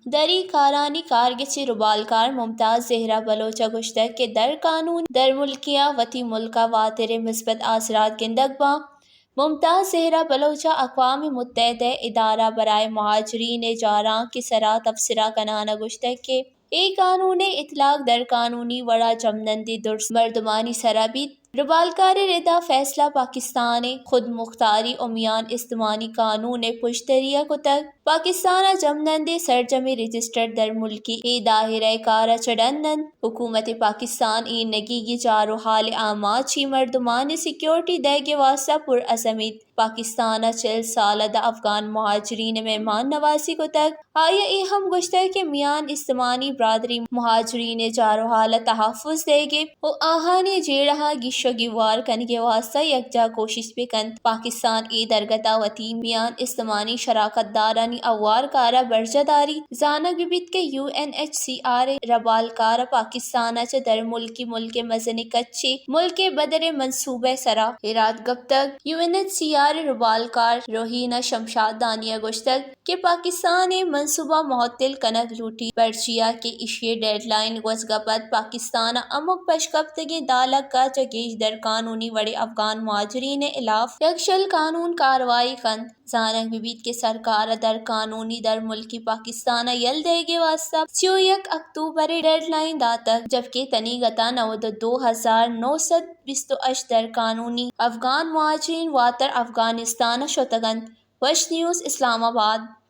دری کارانی کارگچی ربالکار ممتاز زہرا بلوچ ءَ گوشتگ کہ در قانون در ملکیاں وتی ملک ءَ واتریں مثبت آسرات گندگ باں۔ ممتاز زہرا بلوچ ءَ اقوام متحدہ ءِ ادارہ برائے مہاجرین ءِ جارانک ءِ سرا تبصرہ کنان ءَ گوشتگ کہ اے قانون ءِ اطلاق در قانونی وڑ ءَ جمنندیں درس مردمانی سرا بیت۔ ربالکار ءِ ردا فیصلہ پاکستان ءِ خود مختاری ءُ میان استمانی قانون ءِ پشدری ءَ کتگ۔ پاکستان ءَ جمنندیں سرجمیں رجسٹرڈ درملکی اے دائرہ ءِ کار ءَ چہ ڈن اَنت۔ حکومت پاکستان اے نگیگی چار ءُ حال ءِ آماچی مردمانی سیکورٹی دئیگ ءِ واستہ پرعزم اِنت۔ پاکستان ءَ چل سال ءَ داں افغان مہاجرین ءِ مہمان نوازی کتگ۔ آئی ءَ اے ہم گوشتگ کہ میان استمانی برادری مہاجرین ءِ چار ءُ حال ءَ تحفظ دئیگ ءَ ءُ آہانی جیڑہاں گیش ءُ گیوار کنگ ءِ واستہ یکجاہ کوشست بہ کنت۔ پاکستان اے درگت ءَ وتی میان استمانی شراکت دارانی ہوار کار ءَ برجاہ داریت۔ زانگ بہ بیت کہ U N H C R ءِ ربالکار ءَ پاکستان ءَ چہ درملکی ملک ءِ مزنیں کچے ملک ءِ بدر ءِ منصوبہ ءِ سرا ایراد کپتگ۔ U N H C R ءِ ربالکار روہینہ شمشاد دانی ءَ گوشتگ کہ پاکستان اے منصوبہ معطل کنگ لوٹیت، پرچیا کہ ایشی ءِ ڈیڈ لائن گوزگ ءَ پد پاکستان ءَ ہمک پشکپتگیں دہ لکھ ءَ چہ گیش در قانونی وڑیں افغان مہاجرین ءِ ہلاف یک شل قانون کاروائی کنت۔ زانگ بہ بیت کہ سرکار ءَ در قانونی درملکی پاکستان ءَ یل دئیگ ءِ واستہ سی ءُ یک اکتوبر ءِ ڈیڈ لائن داتگ، جبکہ تنیگت ءَ نود ءُ دو ہزار نو سد بیست ءُ ہشت در قانونی افغان مہاجرین واتر افغانستان ءَ شتگ اَنت۔ وش نیوز، اسلام آباد۔